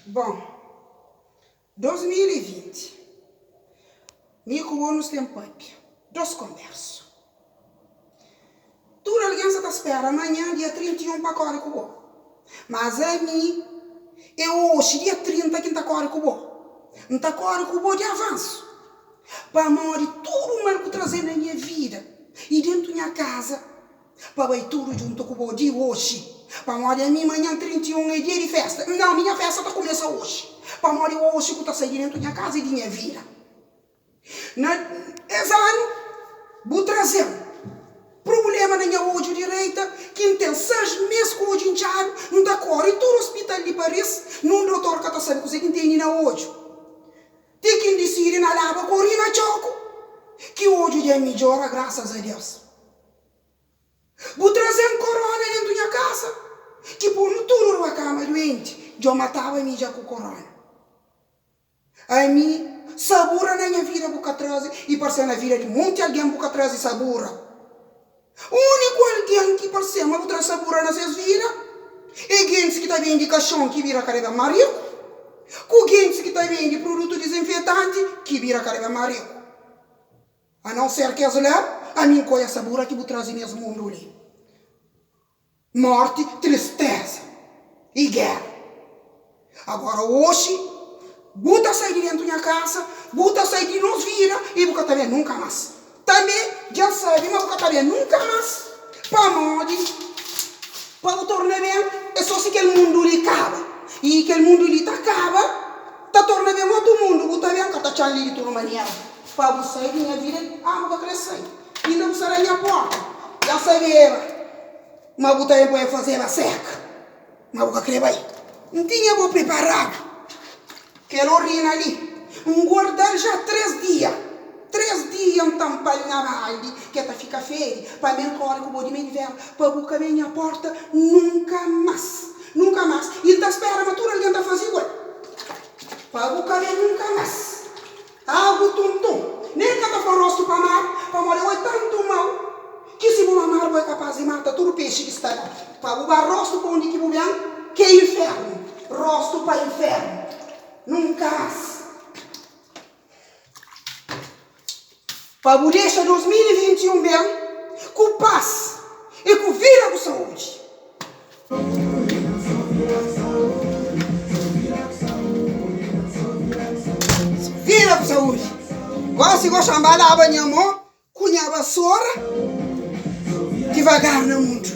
Bon, 2020, mi ku bo nos ten papia dos konbersu. Tudu algen sa ta spera manhan dia 31 pa kore ku bo. Mas ami é oxi dia 30 ki N ta kore ku bo. N ta kore ku bo di avansu. Pamodi tudu mal ku traze na nha vida i dentu nha kaza pa bai tudu djuntu ku bo di oxi. Pamodi ami manhan 31 é dia di festa. Nau, mi nha festa ta kumesa oxi. Pamodi oxi ku ta sai di dentu nha kaza i di nha vida. Na es anu, bu traze-m prubléma na nha odju direita, ki N ten sais mês ku odju intxadu. N ta kóre tudu ospital di Paris, nun dotor ka ta sabe kuzê ki N tene na odju. Ti ki N disidi na laba ku orina txoku, ki odju dja midjora, grasas a Deus. Bu traze-m koróna dentu nha kasa, ki pô-nu tudu rua kama duenti, dja mataba mi dja ku koróna. Ami, sabura na nha vida bu ka traze, i parse na vida di monti algen bu ka traze sabura. Uniku algen ki parse ma bu traze sabura na ses vida e gentis ki ta bende kaxon ki bira kada ben ma riku, ku gentis ki ta bende prudutu dizinfetanti ki bira kada ben ma riku. A nau ser kes la, ami N koia sabura ki bu traze nes mundu li. Morti, tristeza i géra. Agora oxi, bu ta sai di dentu nha kasa, bu ta sai di nos vida i bu ka ta ben nunka mas. Tanbe dja N sabe ma bu ka ta ben nunka mas, pamodi pa bu torna ben é so si kel mundu li kaba. I kel mundu li ta kaba, ta torna ben otu mundu, bu ta ben ka ta txan li di tudu manera. Pa bu sai di nha vida, ah bu ka kre sai. Inda bu sta na nha porta. Dja sabeba ma bu ta ben pa e fazeba seka, ma bu ka kre bai. N tinha bo priparadu kel orina li, N guardal ja tres dia. Tres dia N tanpal na baldi ke ta fika fedi, pa mi N kore ku bo di mei di vera, pa bu ka ben nha porta nunka mas, nunka mas. I N ta spera ma tudu algen ta faze igual, pa bu ka ben nunka mas. Agu tuntun, nen ka ta fla rostu pa mar, pamodi abo é tantu mau, ki si bu ba mar bo é kapaz di mata tudu pexi ki sta la. Pa bu ba rostu pa undi ki bu ben, ki é infernu, rostu pa infernu, nunka mas. Pa bu dexa 2021 ben ku pas i ku vida ku saúdi. Vida ku saúdi. Gosi gosi N ba laba nha mo ku nha basora divagar na mundu.